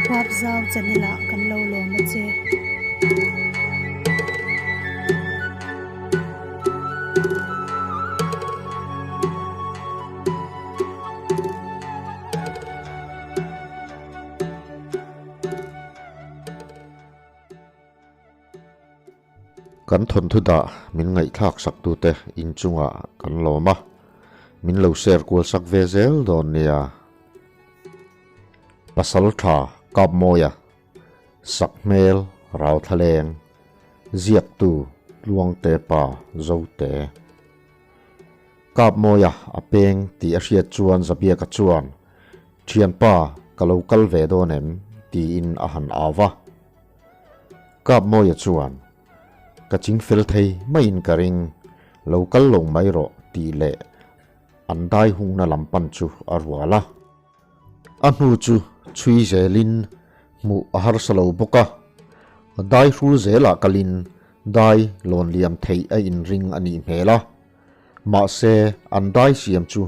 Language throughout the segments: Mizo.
Huapzau channel ah kan lo lawm a che. Kan thawnthu dah min ngaihthlak saktute inchungah kan lawm a, min lo share kual sak ve zel dawn nia. Pasal tha Kapmawia, Sakhmel Rauthlaleng, Ziaktu Tluangte Pa Zote. Kapmawia a peng tih a hriat chuan Zabiaka chuan, Thianpa, ka lo kal ve dawn em? tiin a han au va. Kapmawia chuan, Ka ching fel thei maiin ka ring, lo kal lo mai rawh tih leh an dai hungna lam pan chu a rual a. A hnu chu chhui zelin hmuh a harsa lo bawk a, dai hrul zelah kalin dai lawn liam theih a inring a nih hmel a, mahse an dai siam chu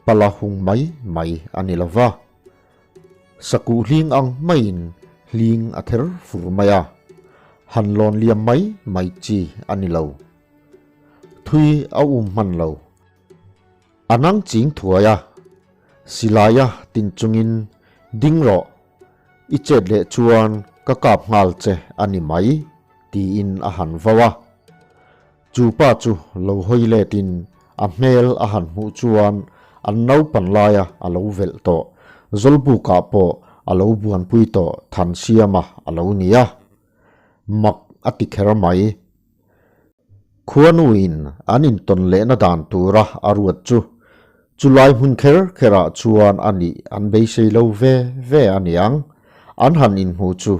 pala hung mai mai a ni lo va. Sakuh hling ang maiin hling a ther fur mai a, han lawn liam mai mai chi a ni lo. Thui a um hman lo. A nang ching thuai a, silaia tin chungin ding rawh, i chet leh chuan ka kap nghal che a ni mai, tiin a han vau a. Chu pa chu lo hawi letin a hmel a han hmuh chuan an naupan laia a lo velh tawh, Zawlbukah pawh a lo buanpui tawh Thansiama a lo ni a. Mak a ti kher mai. Khuanuin an intawn lehna dan tura a ruat chu chulai hmun kher kherah chuan a nih an beisei lo ve ve a niang, an han inhmu chu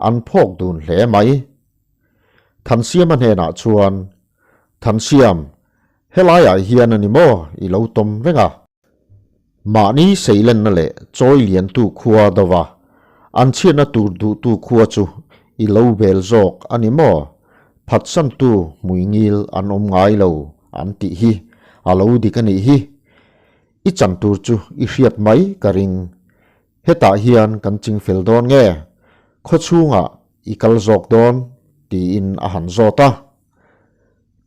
an phawk dun hle mai. Thansiama hnenah chuan, Thansiam, helaiah hian a ni maw i lo tawm reng a? Mahni seilenna leh chawi liantu khua dova an chhiatna tur duhtu khua chu i lo bel zawk a ni maw? Phatsantu hmuingil an awm ngai lo an tih hi a lo dik a nih hi. I chan tur chu i hriat mai ka ring. Hetah hian kan chingfel dawn nge? Khawchhungah i kal zawk dawn? tiin a han zawt a.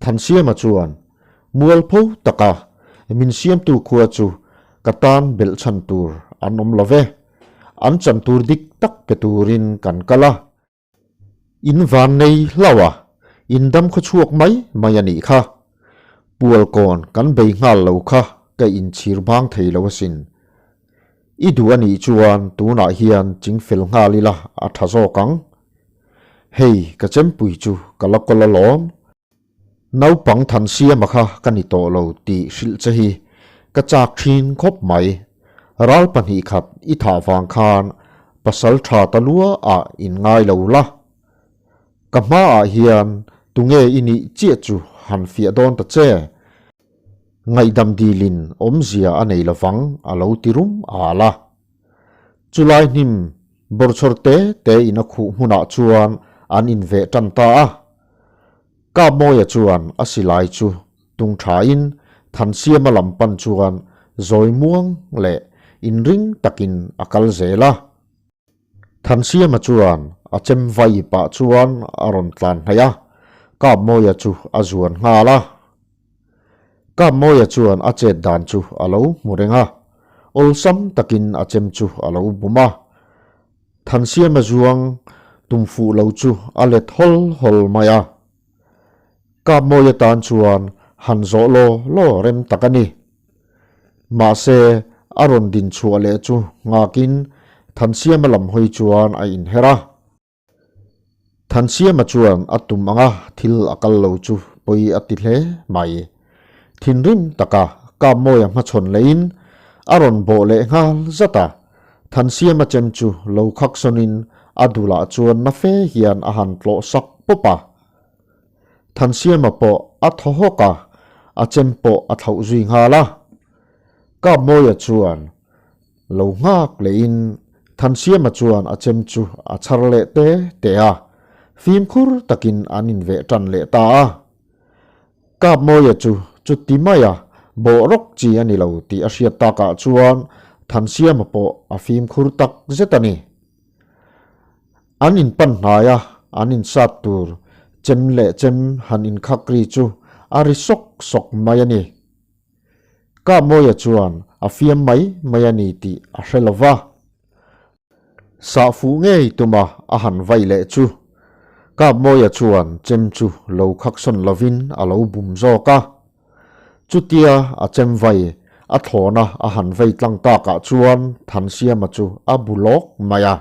Thansiama chuan, Mualpho taka min siamtu khua chu ka tan belh chhan tur an awm lo ve. An chan tur dik tak pe turin kan kal a. In van nei hlauh a, in dam khaw chhuak mai mai a nih kha. Pualkawn kan bei nghal lo kha ka inchhir bang thei lo asin. I duh a nih chuan tunah hian chingfel nghal ila a tha zawk ang. Hei ka chempui chu ka la kawl alawm. Naupang Thansiama kha ka ni tawh lo tih hrilh che hi ka chak thin khawp mai. Ral pahnih khat i thah vang khan pasal tha ta lua ah in ngai lo la. Ka hmaah hian tunge i nih chiah chu han fiah dawn ta che. Ngaihdam dilin awmzia a nei lovang a lo ti rum al a. Chulai hnim bawrchhawr te te in a khuh hmunah chuan an inveh tan ta a. Kapmawia chuan a silai chu tung thain Thansiama lam pan chuan zawi muang leh inring takin a kal zel a. Thansiama chuan a chem vai pah chuan a rawn tlan hnaih a, Kapmawia chu a zuan nghal a. Kapmawia chuan a chet dan chu a lo hmu reng a, awlsam takin a chem chu a lo bum a. Thansiama zuang tum fuh lo chu a let hawl hawl mai a. Kapmawia tan chuan han zawh law law rem tak a ni. Mahse, a rawn din chhuah leh chu nghakin Thansiama lam hawi chuan a inher a. Thansiama chuan a tum anga thil a kal lo chu pawi a ti hle mai. Thinrim taka Kapmawia hmachhawn leiin a rawn bawh leh nghal zat a. Thansiama chem chu lo khak sawnin a dulah chuan na fe hian a han tlawh sak pawp a. Thansiama pawh a thaw hawk a, a chem pawh a thlauh zui nghal a. Kapmawia chuan lo nghak lehin Thansiama chuan a chem chu a chhar leh te te a, fimkhur takin an inveh tan leh ta a. Kapmawia chu chuti maia bawh rawk chi a ni lo tih a hriat takah chuan Thansiama pawh a fimkhur tak zet a ni. An inpan hnai a, an insat tur chem leh chem han inkhak ri chu a ri sawk sawk mai a ni. Kapmawia chuan a fiam mai mai a ni tih a hre lo va. Sah fuh ngei tuma a han vai leh chu Kapmawia chuan chem chu lo khaksawn lovin a lo bum zawk a. Chutia a chem vai a thlawna a han vei tlang takah chuan Thansiama chu a bu lawk mai a.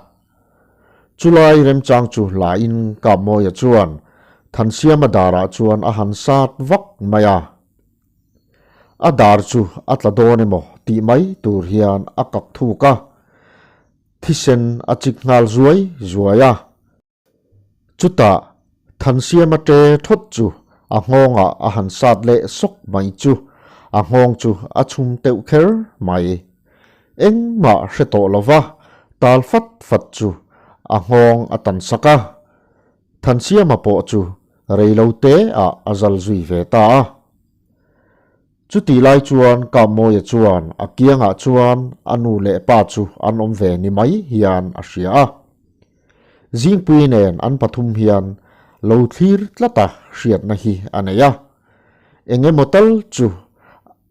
Chulai remchang chu hlain Kapmawia chuan Thansiama darah chuan a han sat vak mai a. A dar chu a tla dawn emaw tih mai tur hian a kak thuk a, thisen a chik nghal zuai zuai a. Chutah Thansiama ṭe thawt chu a nghawngah a han sat leh sawk mai chu a nghawng chu a chhum teuh kher mai. Engmah hre tawh lova tal fat fat chu a nghawng a tan sak a. Thansiama pawh chu rei lo te ah a zal zui ve ta a. Chutih lai chuan Kapmawia chuan a kiangah chuan a nu leh pa chu an awm ve ni mai hian a hria a. Zingpui nen an pathum hian lo thlir tlat a hriatna hi a nei a. Eng emaw tal chu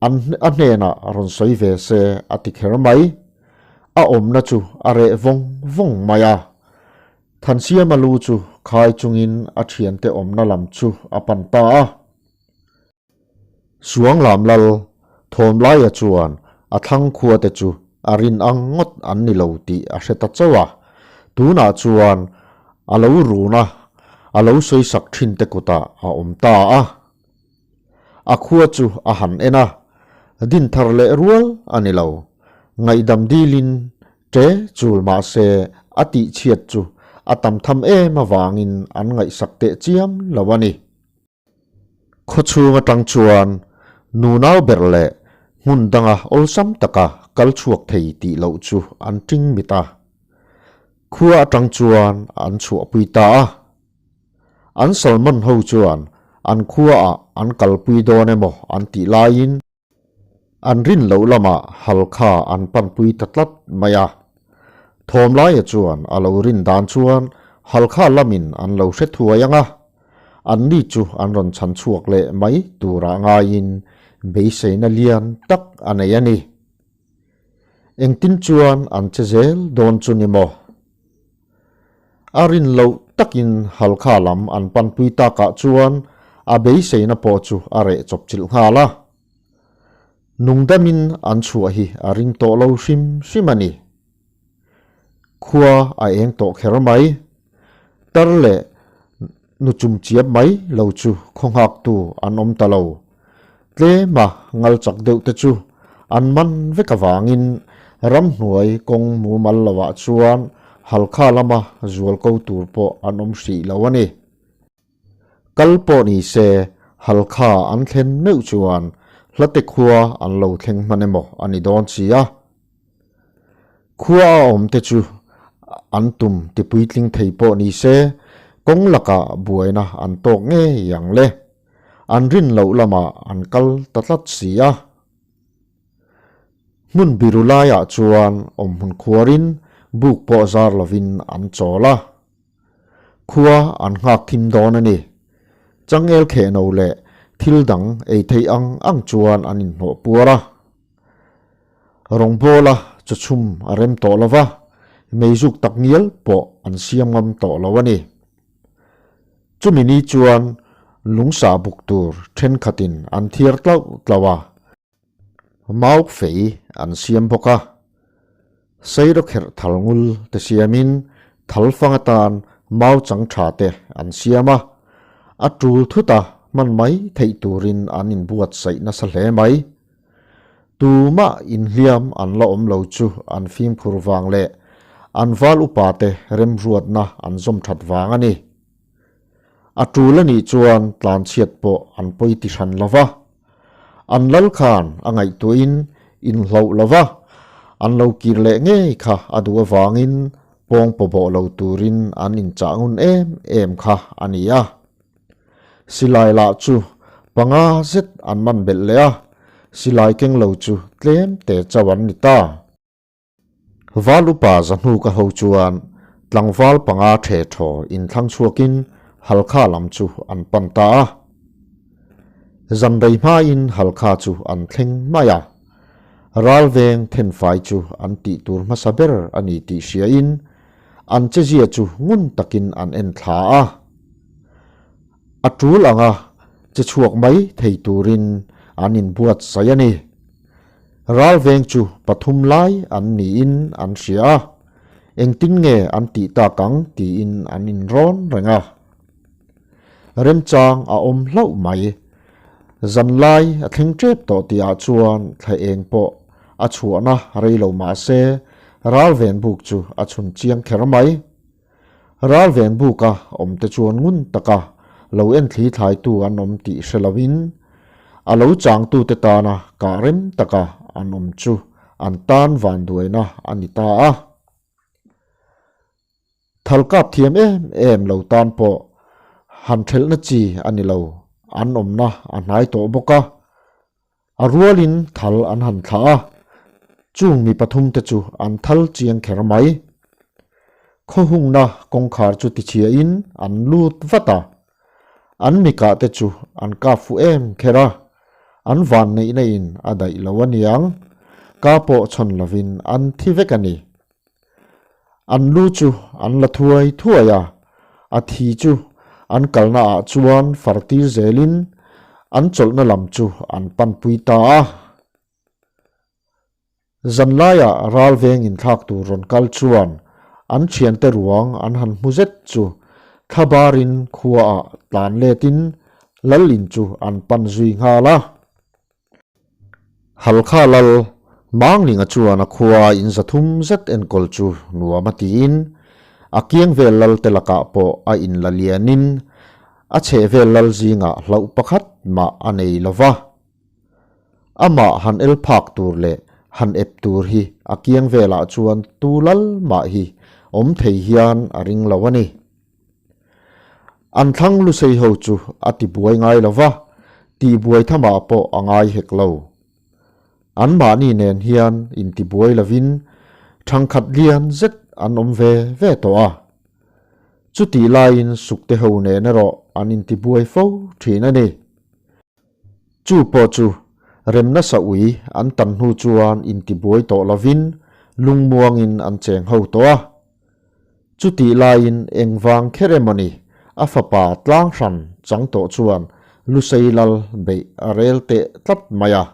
an a hnenah rawn sawi ve se a ti kher mai. A awmna chu a reh vawng vawng mai a. Thansiama lu chu khai chungin a thiante awmna lam chu a pan ta a. Suang lam lal Thawmlaia chuan a thlang khuate chu a rin ang ngawt an ni lo tih a hre ta chauh a, tunah chuan a lo run a, a lo sawisak thin te kutah a awm ta a. A khua chu a han en a, din thar leh rual a ni lo. Ngaihdam dilin ṭe chul mah se a tihchhiat chu a tam tham em avangin an ngaihsak teh chiam lo a ni. Khawchhung atang chuan nunau ber leh hmun danga awlsam taka kal chhuak thei tih loh chu an ting mit a. Khua atang chuan an chhuahpui ta a. An Salman ho chuan an khuaah an kalpui dawn emaw an tih laiin An rin loh lamah Halkha an panpui ta tlat mai a. Thawmlaia chuan a lo rin dan chuan Halkha lamin an lo hre thuai ang a, anni chu an rawn chhan chhuak leh mai turah ngaiin beiseina lian tak a nei a ni. Engtin chuan an che zel dawn chu ni maw? A rin loh takin Halkha lam an panpui takah chuan a beiseina pawh chu a reh chawpchilh nghal a. Nungdamin an chhuah hi a ring tawh lo hrim hrim a ni. Khua a eng tawh kher mai. Tar leh nu chum chiap mai lo chu khaw nghaktu an awm ta lo. Tlema ngal chak deuh te chu an man vek avangin ramhnuai kawng mumal lovah chuan Halkha lama zual ko tur pawh an awm hrih lo a ni. Kal pawh ni se Halkha an thlen meuh chuan hlate khua an lo thleng hman emaw a ni dawn si a. Khua a awm te chu an tum ti puitling thei pawh ni se kawng lakah buaina an tawk ngei ang le. An rin loh lamah an kal ta tlat si a. Hmun biru laiah chuan awmhmun khuarin buk pawh zar lovin an chawl a. Khua an nghak thim dawn a ni. Changel khehno leh thil dang ei theih ang ang chuan an inhnawh puar a. Rawngbawla chawchhum a rem tawh lo va, meizuk tak ngial pawh an siam ngam tawh lo a ni. Chumi ni chuan lungsa buk tur thenkhatin an thiar tlauh tlauh a. Mauk fei an siam bawk a, Seirawkherh thal ngul te siamin thal fang atan mau chang tha te an siam a, a tul thut a hman mai theih turin an inbuatsaih nasa hle mai. Tumah inhliam an la awm lo chu an fimkhur vang leh an val upa te remruatna an zawm that vang a ni. A tul a nih chuan tlanchhiat pawh an pawi ti hran lo va. An lal khan a ngaihtuahin inhloh lo va, an lo kir leh ngei kha a duh avangin pawng pawbawh lo turin an inchah ngun em em kha a ni a. Silai lah chu panga zet an man belh leh a, silai keng lo chu tlem te chauh an ni ta. Val upa Zahnuka ho chuan Tlangval panga ṭhe ṭhaw inthlang chhuakin Halkha lam chu an pan ta a. Zanrei hmain Halkha chu an thleng mai a. Ralveng thenfai chu an tih tur hmasa ber a ni tih hriain an chezia chu ngun takin an en thla a. A ṭul anga che chhuak mai thei turin an inbuatsaih a ni. Ralveng chu pathum lai an niin an hria a, engtin nge an tih tak ang tiin an inrawn reng a. Remchang a awm hlauh mai. Zanlai a thleng ṭep tawh tihah chuan thla eng pawh a chhuahna rei lo mah se ralven buk chu a chhun chiang kher mai. Ralven buka awmte chuan ngun taka lo enthli thlaitu an awm tih hre loin a lo changtute tana kah rem taka an awm chu an tan vanduaina a ni ta a. Thal kap thiam em em lo tan pawh han thelhna chi a ni lo, an awmna a hnai tawh bawk a. A rualin thal an han thlah a, chung mi pathumte chu an thal chiang kher mai. Khawhungna kawngkhar chu tichhiain an lut vat a, an mikah te chu an kap fuh em kher a, an vanneihna in a daih lo aniang, ka pawh chhawn lovin an thi vek a ni. An lu chu an la thuai thuai a, a thi chu an kalna ah chuan far tir zelin an chawlhna lam chu an panpui ta a. Zanlaiah ralveng inthlak tur rawn kal chuan an thiante ruang an han hmu zet chu thlabarin khuaah tlan letin Lalin chu an pan zui nghal a. Halkha lal Manglinga chuan a khua in zathum zet enkawl chu nuam a tiin a kiang vel lal te lakah pawh a inla lianin a chheh vel lal zingah hlauh pakhat mah a nei lo va. Amah han el phak tur leh han ep tur hi a kiang velah chuan tu lal mah hi awm thei hian a ring lo a ni. An thlang lusei ho chu a ti buai ngai lo va, tihbuai thamah pawh a ngai hek lo. Anmahni nen hian intibuai lovin thangkhat lian zet an awm ve ve tawh a. Chutih laiin sukte ho nen erawh an intibuai fo thin a ni. Chu pawh chu remna sa ui an tan hnu chuan intibuai tawh lovin lungmuangin an cheng ho tawh a. Chutih laiin engvang kher emaw ni, a fapa tlang hran chang tawh chuan Lusei lal beih a rel teh tlat mai a.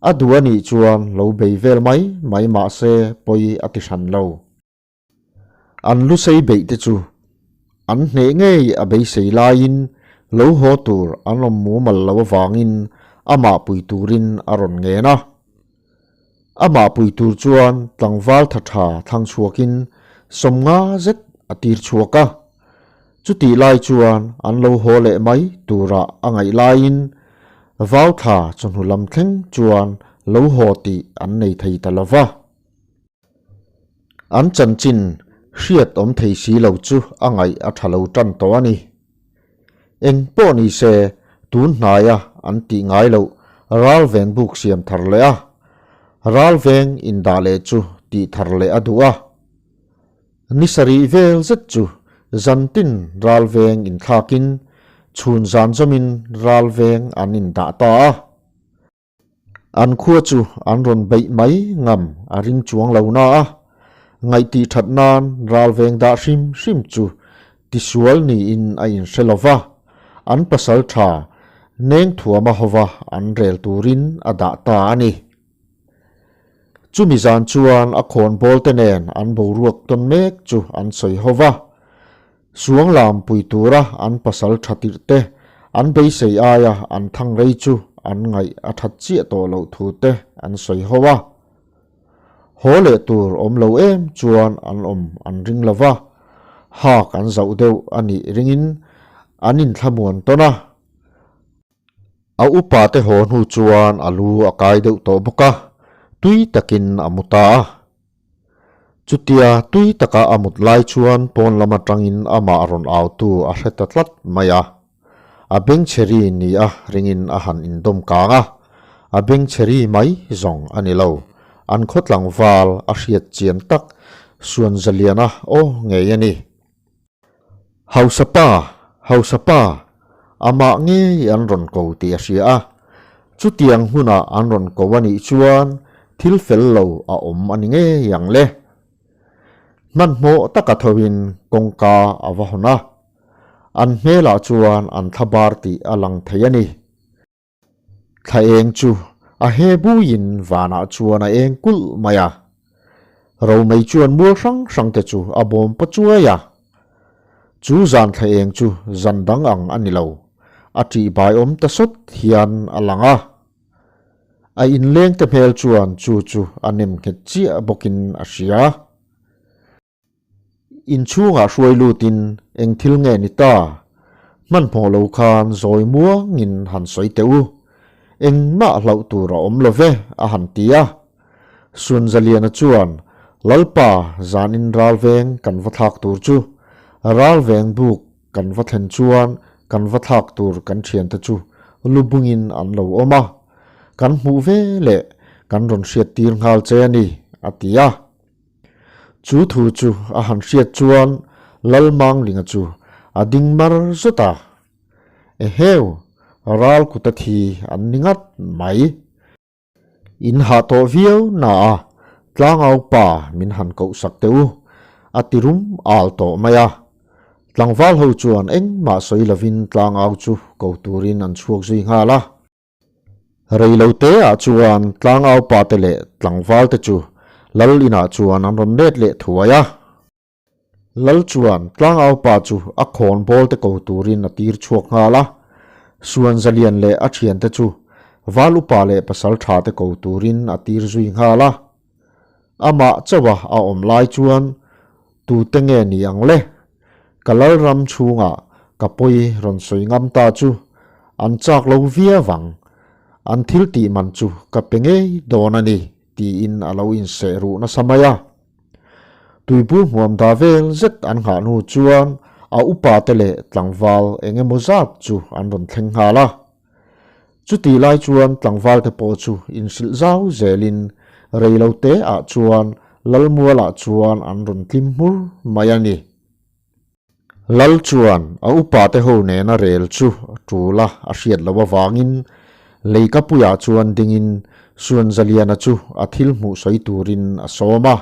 A duh a nih chuan lo bei vel mai mai mah se pawi a ti hran lo. An Lusei beih te chu an hneh ngei a beisei laiin lo haw tur an awm mumal lo avangin amah pui turin a rawn ngen a. Amah pui tur chuan tlangval tha tha thlang chhuakin sawmnga zet a tir chhuak a. Chutih lai chuan an lo haw leh mai turah a ngaih laiin vauthla chawhnu lam thleng chuan lo haw tih an nei thei ta lo va. An chanchin hriat awm thei si lo chu a ngaih a tha lo tan tawh a ni. Eng pawh ni se tun hnaia an tih ngai loh ralveng buk siam thar leh a, ralveng indah leh chu tih thar leh a duh a. Ni sarih vel zet chu zantin ralveng inthlakin chhun zan zawmin ralveng an indah ta a. An khua chu an rawn beih mai ngam a ring chuang lo na a, ngaihtih that nan ralveng dah hrim hrim chu tisual niin a inhre lo va, an pasal tha Nengthuama hova an rel turin a dah ta a ni. Chumi zan chuan a khawnbawl te nen an boruak tawn mek chu an sawi ho va, Suanglam pui tura an pasal tha tirh te, an beisei aia an thang rei chu an ngaih a that chiah tawh loh thu te an sawi ho a. Haw leh tur awm lo em chuan an awm an ring lo va, hak an zauh deuh a nih ringin an inthlamuan tawn a. A upa te haw hnu chuan a lu a kai deuh tawh bawk a, tui takin a mu ta a. Chutia tui taka a mut lai chuan pawn lam atangin amah rawn autu a hre ta tlat mai a. A bengchheri ni a ringin a han indawm kang a, a bengchheri mai zawng a ni lo. An khaw tlangval a hriat chian tak. Suanzaliana aw ngei a ni. Hausa pa, hausa pa, amah ngei an rawn ko tih a hria a. Chutiang hmunah an rawn ko a nih chuan thil fel lo a awm a ni ngei ang le. Hmanhmawh taka thoin kawngka a va hawn a, an hmelah chuan an thla bar tih a lang thei a ni. Thla eng chu a he buiin vanah chuan a eng kulh mai a. Romei chuan mual hrang hrang te chu a bawm paw chuai a. Chu zan thla eng chu zan dang ang a ni lo, a ṭihbai awm ta sawt hian a lang a. A inleng te hmel chuan chu chu a nem nghet chiah bawkin a hria. Inchhungah hruai lutin eng thil nge ni ta? Hmanhmawh lo khan zawi muangin han sawi teh u. Engmah hlauh tur a awm lo ve, a han ti a. Sunzaliana chuan, Lalpa, zanin ralveng kan va thlak tur chu. Ralveng buk kan va thlen chuan kan va thlak tur kan thiante chu lu bungin an lo awm a. Kan hmuh ve leh kan rawn hriattir nghal che a ni, a ti a. Chu thu chu a han hriat chuan Lalmanglinga chu a ding mar zawt a, Eheu, ral kuta thi an ni ngat mai. In hah tawh viau na a, tlangau pa min han koh sak teh u, a ti rum al tawh mai a. Tlangval ho chuan engmah sawi lovin tlangau chu ko turin an chhuak zui nghal a. Reilote ah chuan tlangau pa te leh tlangval te chu Lal inah chuan an rawn let leh thuai a. Lal chuan tlangau pa chu a khawn bawl te ko turin a tir chhuak nghal a. Suan Zalian leh a thiante chu Val upa leh pasal tha te ko turin a tir zui nghal a. Amah chauha a awm lai chuan tute nge ni ang le? Ka lalram chhungah ka pawi rawn sawi ngam ta chu an chak lo viau ang. An thil tih man chu ka pe ngei dawn a ni tiin a lo inseh ruh nasa mai a. Tuibur hmuam da vel zet an nghah hnu chuan a upa te leh tlangval eng emaw zat chu an rawn thleng nghal a. Chutih lai chuan tlangval te pawh chu inhrilh zau zelin reilo te ah chuan Lalmualah chuan an rawn tlim hmur mai a ni. Lal chuan a upa te ho nena rel chu tul a a hriat loh avangin Leikapuiah chuan dingin Suanzaliana chu a thil hmuh sawi turin a sawm a.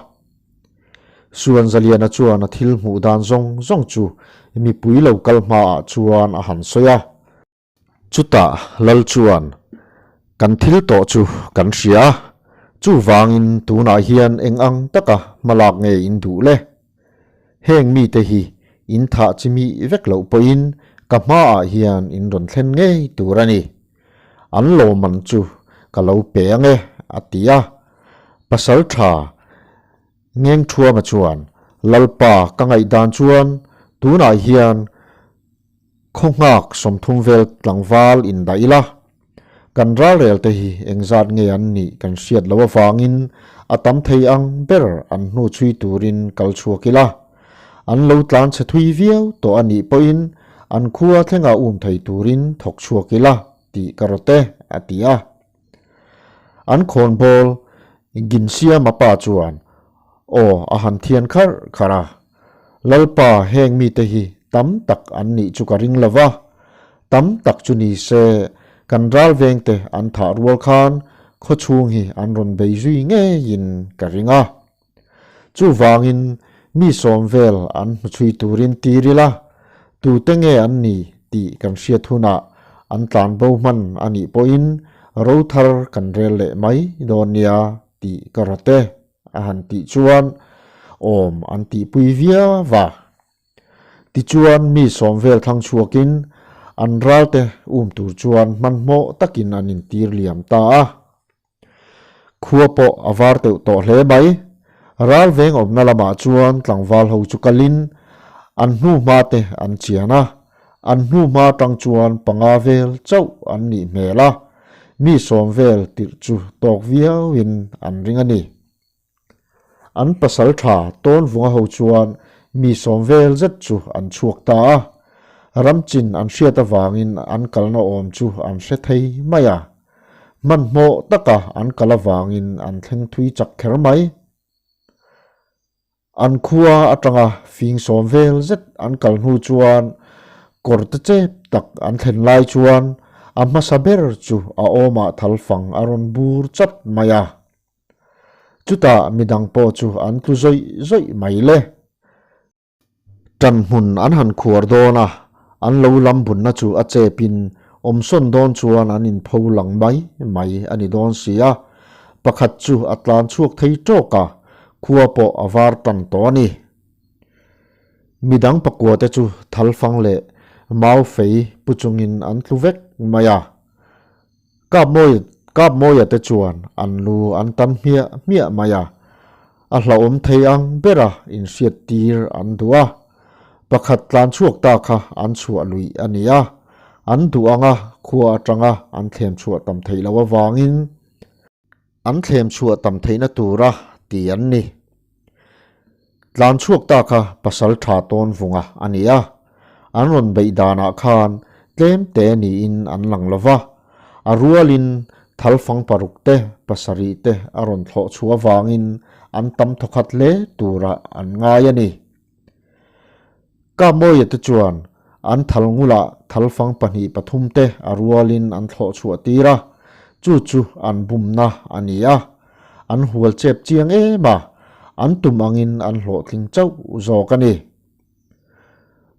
Suanzaliana chuan a thil hmuh dan zawng zawng chu mipui lo kal hmaah chuan a han sawi a. Chutah Lal chuan, Kan thil tawh chu kan hria a, chuvangin tunah hian eng ang taka hmalak nge in duh le? Heng mite hi in thah chi mi vek loh pawhin ka hmaah hian in rawn thlen ngei tur a ni. An lawmman chu ka lo pe ang e, a ti a. Pasal tha Ngengthuama chuan, Lalpa ka ngaihdan chuan tunah hian Khawnghak 30 vel tlangval indah ila, kan ralrel te hi engzat nge an nih kan hriat loh avangin a tam thei ang ber an hnu chhui turin kal chhuak ila. An lo tlan chhe thui viau tawh a nih pawhin an khua thlenga um thei turin thawk chhuak ila tih ka rawt e, a ti a. An khawnbawl Ginsiama pa chuan aw a han thian kharh kharh a. Lalpa heng mite hi tam tak an nih chu ka ring lo va, tam tak chu ni se kan ral vengte an thah rual khan khawchhung hi an rawn bei zui ngeiin ka ring a. Chuvangin mi sawm vel an hmuchhui turin tir ila, tute nge an ni tih kan hriat hunah an tlanbo hman a nih pawhin ro thar kan rel leh mai dawn nia tih ka rawt e. A han tih chuan awm an tihpui viau va. Tichuan mi sawm vel thlang chhuakin an ralte um tur chuan hmanhmawh takin an intir liam ta a. Khua pawh a var teuh tawh hle mai. Ral veng awmna lamah chuan tlangval ho chu kalin an hnuhma te an chian a. An hnuhma tang chuan panga vel chauh an nih hmel a, mi sawm vel tirh chu tawk viauin an ring a ni. An pasal tha tawn vunga ho chuan mi sawm vel zet chu an chhuak ta a, ramchin an hriat avangin an kalna awm chu an hre thei mai a, hmanhmawh taka an kal avangin an thleng thui chak kher mai. An khua atanga fing sawm vel zet an kal hnu chuan kawr te chep tak an thlen lai chuan a hmasa ber chu a awmah thal fang a rawn bur chat mai a. Chutah midang pawh chu an tlu zawih zawih mai le. Ṭan hmun an han khuar dawn a, an lo lam bunna chu a chepin awmsawn dawn chuan an inpho lang mai mai a ni dawn si a, pakhat chu a tlan chhuak thei ṭawk a, khua pawh a var tan tawh a ni. Midang pakua te chu thalfang leh mau fei pu chungin an tlu vek mai a, Kapmawi Kapmawia te chuan an lu an tan hmiah hmiah mai a, a hlauhawm thei ang bera inhriat tir an duh a. Pakhat tlan chhuak ta kha an chhuah luih a ni a, an duh anga khua atanga an thlem chhuah tam theih loh avangin an thlem chhuah tam theihna tura ti an ni. Tlan chhuak ta kha pasal tha tawn vunga a ni a, an rawn beih danah khan tlem te niin an lang lo va, a rualin thal fang paruk te pasarih te a rawn thlawh chhuah avangin an tam thawkhat hle turah an ngai a ni. Kamawia te chuan an thal ngulah thal fang pahnih pathum te a rualin an thlawh chhuah tir a, chu chu an bumna a ni a. An hual chep chiang em a, an tum angin an hlawhtling chauh zawk a ni.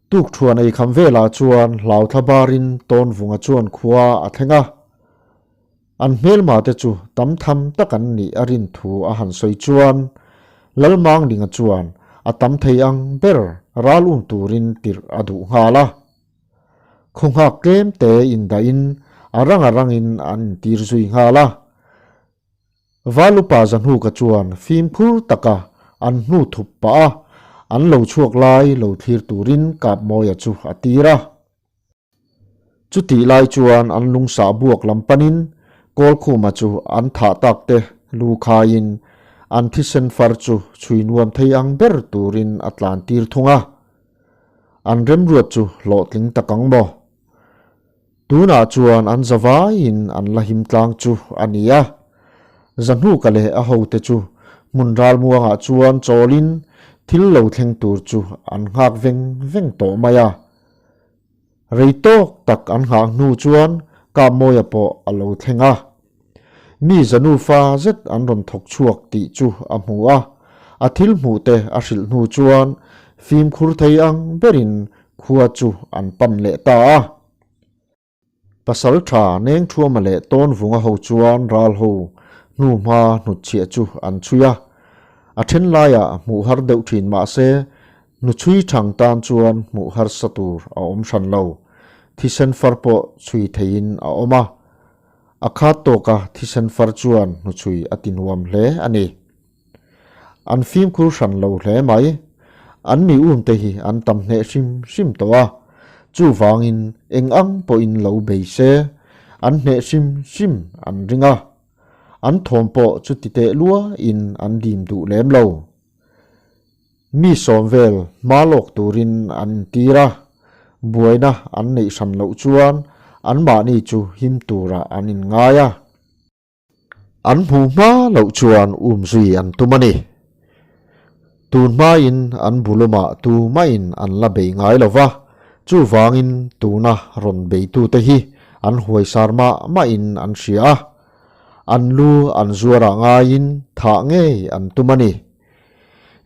Tukthuan ei kham velah chuan hlauthla barin Tawnvunga chuan khua a thleng a. An hmelma te chu tam tham tak an nih a rin thu a han sawi chuan Lalmanglinga chuan a tam thei ang ber ral um turin tirh a duh nghal a. Khaw nghak tlem te indahin a rang a rangin an intir zui nghal a. Valupa Zahnuka chuan fimkhur taka an hnu thup pah a, an lo chhuak lai lo thlir turin Kapmawia chu a tir a. Chutih lai chuan an lungsah buak lam panin Kawlkhuma chu an thah tak te lu khaiin an thisen far chu chhui nuam thei ang ber turin a tlan tir thung a. An remruat chu hlawhtling tak ang maw? Tunah chuan an za vaiin an la him tlang chu a ni a. Zahnuka leh a hote chu hmun ralmuangah chuan chawlin thil lo thleng tur chu an nghak veng veng tawh mai a. Rei tawk tak an nghah hnu chuan Kapmawia pawh a lo thleng a. Mi zanufa zet an rawn thawk chhuak tih chu a hmu a, a thil hmuh te a hrilh hnu chuan fimkhur thei ang berin khua chu an pan leh ta a. Pasal tha Nengthuama leh Tawnvunga ho chuan ral ho hnuhma hnutchhiah chu an chhui a, a then laiah hmuh har deuh thin mahse hnuchhui thang tan chuan hmuh harsa tur a awm hran lo, thisen far pawh chhui theihin a awm a. A khat tawka thisen far chuan hnuchhui a ti nuam hle a ni. An fimkhur hran lo hle mai. An mi um te hi an tam hneh hrim hrim tawh a, chuvangin eng ang pawhin lo bei se, an hneh hrim hrim an ring a. An thawm pawh chuti teh luain an dim duh lem lo. Mi sawm vel hma lawk turin an intir a, buaina an neih hran loh chuan anmahni chu him turah an inngai a. An hmuh hma loh chuan umzui an tum a ni. Tun hmain an bulumah tumahin an la bei ngai lo va, chuvangin tuna rawn beitute hi an huaisar mah mahin an hria a. An lu an zuarah ngaiin thah ngei an tum a ni.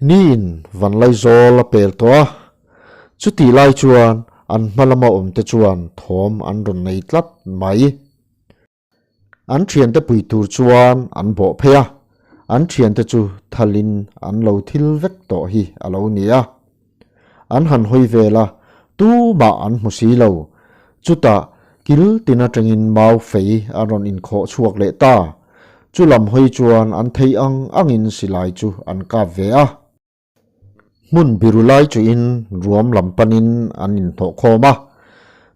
Niin Vanlaizawl a pel tawh a, chutih lai chuan an hma lama awmte chuan thawm an rawn nei tlat mai. An thiante pui tur chuan an bawh phei a, an thiante chu thalin an lo thil vek tawh hi a lo ni a. An han hawi vel a, tumah an hmu si lo. Chutah kil tin atangin mau fei a rawn inkhawh chhuak leh ta. Chu lam hawi chuan an theih ang angin silai chu an kap ve a. Hmun biru lai chuin ruam lam panin an inhnawh khawm a.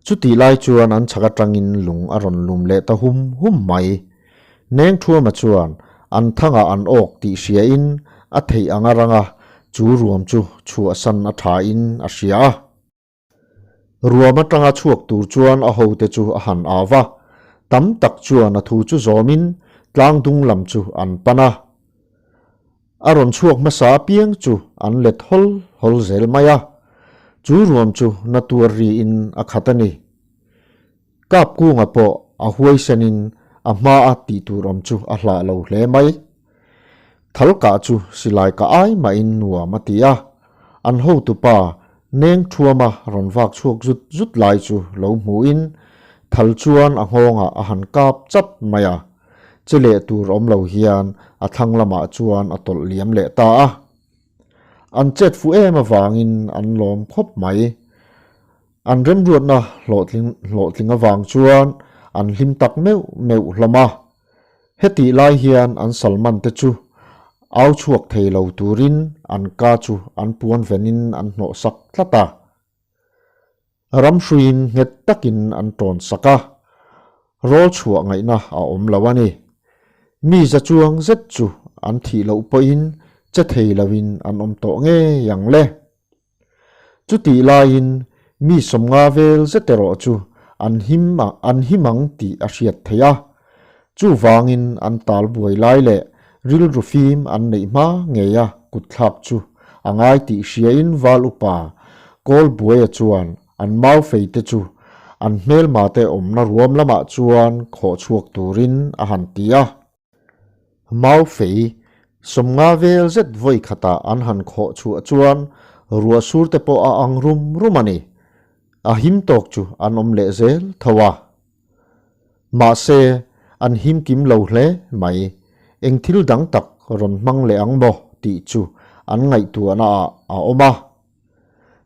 Chutih lai chuan an chhak atangin lung a rawn lum leh ta hum hum mai. Nengthuama chuan an thangah an awk tih hriain a theih ang a rang a, chu ruam chu chhuahsan a thain a hria a. Ruam atanga chhuak tur chuan a hote chu a han au va, tam tak chuan a thu chu zawmin tlang dung lam chu an pan a. A rawn chhuak hmasa apiang chu an let hawl hawl zel mai a, chu ruam chu na tuar riin a khat a ni. Kap kunga pawh a huaisenin a hmaa tih tur awm chu a hlah lo hle mai. Thal kah chu silai kah ai mahin nuam a ti a, an hotupa neng thuama rawn vak chhuak zut zut lai chu lo hmuhin thal chuan a nghawngah a han kap chat mai a, che leh tur awm lo hian a thlang lamah chuan a tawlh liam leh ta a. An chet fuh em avangin an lawm khawp mai. An remruatna hlawhtling hlawhtling avang chuan an hlim tak meuh meuh hlawm a. Hetih lai hian an salman te chu au chhuak thei lo turin an ka chu an puan venin an hnawh sak tlat a. Ramhruiin nghet takin an tawn sak a, rawl chhuah ngaihna a awm lo a ni. Mi za chuang zet chu an thih loh pawhin che thei loin an awm tawh ngei ang le. Chutih laiin mi sawmnga vel zet erawh chu an him an him ang tih a hriat theih a. Chuvangin an tal buai lai leh rilru fim an neih hma ngei a kutthlak chu a ngai tih hriain val upa Kawlbuaia chuan an mau fei te chu an hmelma te awmna ruam lamah chuan khawh chhuak turin a han ti a. Mau fei sawmnga vel zet vawi khatah an han khawh chhuah chuan ruah sur te pawh a ang rum rum a ni. A him tawk chu an awm leh zel tho a. Mahse, an him kim lo hle mai. Eng thil dang tak rawn hmang leh ang maw tih chu an ngaihtuahna ah a awm a.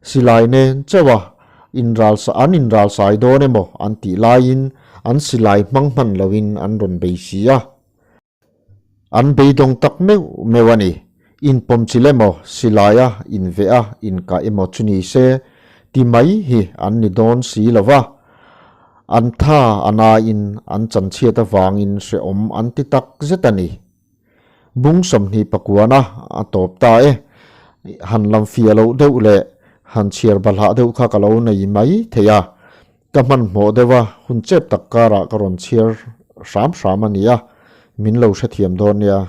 Silai nen chauh a inral an inral sai dawn emaw an tih laiin an silai hmang hman loin an rawn bei si a. An beidawng tak meuh meuh a ni. Inpawm chilh emaw, silai a inveh a inkah emaw chu ni se ti mai hi an ni dawn si lo va. An tha a naiin an chanchhiat avangin hrehawm an ti tak zet a ni. Bung 21 a a tawp ta e. Han lam fia loh deuh leh han chhiar balhah deuh kha ka lo nei mai thei a. Ka hmanhmawh deuh a, hun chep tak karah ka rawn chhiar hram hram a nia, min lo hrethiam dawn nia.